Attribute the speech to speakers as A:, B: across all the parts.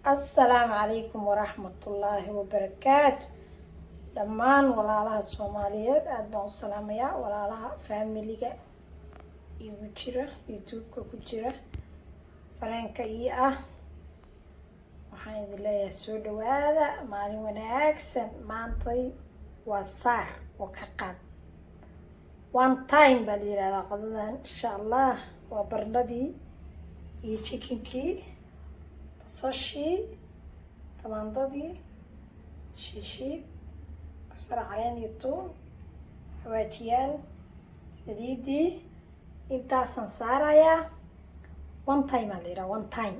A: Assalaamu calaykum waraxmatullaahi wabarakaatu. Dhammaan walaalaha Soomaaliyeed aada baan u salaamayaa, walaalaha family-ga igu jira, YouTube-ka ku jira, fareenka ii ah. Waxaan idin leeyahay soo dhawaada, maalin wanaagsan. Maantay waa saar oo ka qaad, one time baa la yihahdaa qadadan, insha Allah. Waa barandhadii iyo chickenkii, basashii, tamaandadii, shiishiid, kabsar caleen iyo tuun, xawaajiyaal, saliidii, intaasaan saarayaa. One time aa la yidhaha, one time.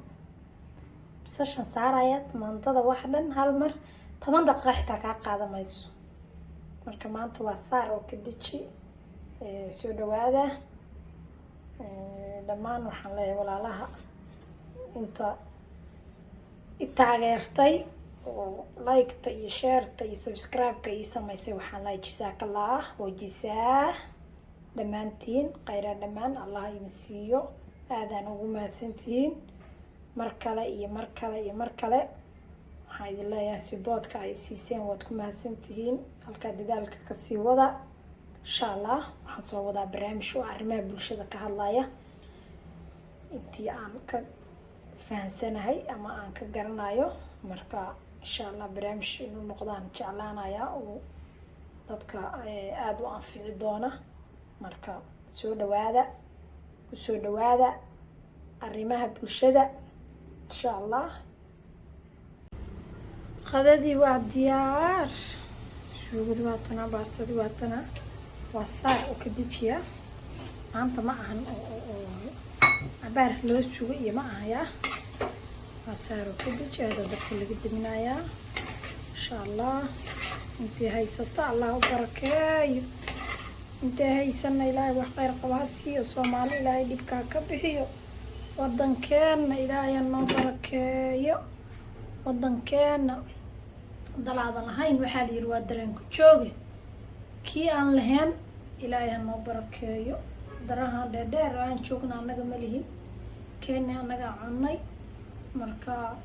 A: Basashaan saarayaa, tamaandada, wax dhan hal mar, 10 daqiiqa xitaa kaa qaadan mayso. Marka maanta waa saar oo ka deji. Soo dhawaada dhammaan. Waxaan leeyahay walaalaha inta i taageertay oo like-ta iyo share-ta iyo subscribe-ka ii sameysay, waxaan leeyahay jisaakallah wa jisaah dhammaantiin, khayraa dhammaan Allah idin siiyo. Aadaan ugu mahadsantihiin mar kale iyo mar kale iyo mar kale. Waxaan idin leeyahay support-ka ay siiseen waad ku mahadsantihiin. Halkaa dadaalka kasii wada, insha Allah. Waxaan soo wadaa barnaamij oo arrimaha bulshada ka hadlaya, intii aan ka fahansanahay ama aan ka garanayo. Marka insha Allah barnaamij inuu noqdaan jeclaanaya oo dadka aada u anfici doona. Marka soo dhawaada, kusoo dhawaada arrimaha bulshada, insha Allah. Qadadii waa diyaar, suugadi waa tanaa, baastadii waa tanaa. Waa saar oo ka dejiya. Maanta ma ahan oo cabaar loo sugo iyo ma aha. Waa saar oo ka deji. Aada dabka laga deminayaa, insha Allah. Intii haysata Allah u barakeeyo, intii haysana Ilaahay wax kheyr qaba ha siiyo. Soomaali Ilaahay dhibkaa ka bixiyo. Wadankeena Ilaahay ha noo barakeeyo. Wadankeena dalaadan lahayn waxaa la yidhi waa dareenku jooge. Kii aan lahayn Ilaahay ha noo barakeeyo. Darahan dheerdheer aan joogna annaga ma lihin, Kenya annagaa cunnay. Marka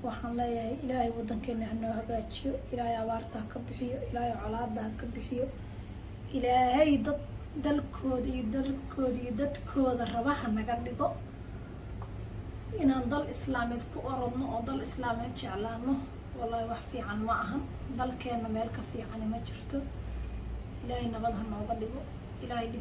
A: waxaan leeyahay Ilaahay wadankeena ha noo hagaajiyo, Ilaahay abaarta ha ka bixiyo, Ilaahay colaada ha ka bixiyo, Ilaahay dad dalkooda iyo dalkooda iyo dadkooda raba ha naga dhigo. Inaan dal Islaameed ku orodno oo dal Islaameed jeclaano, wallahi wax fiican ma ahan. Dalkeena meel ka fiicani ma jirto. Ilaahay nabad ha nooga dhigo. Ilaahay dhib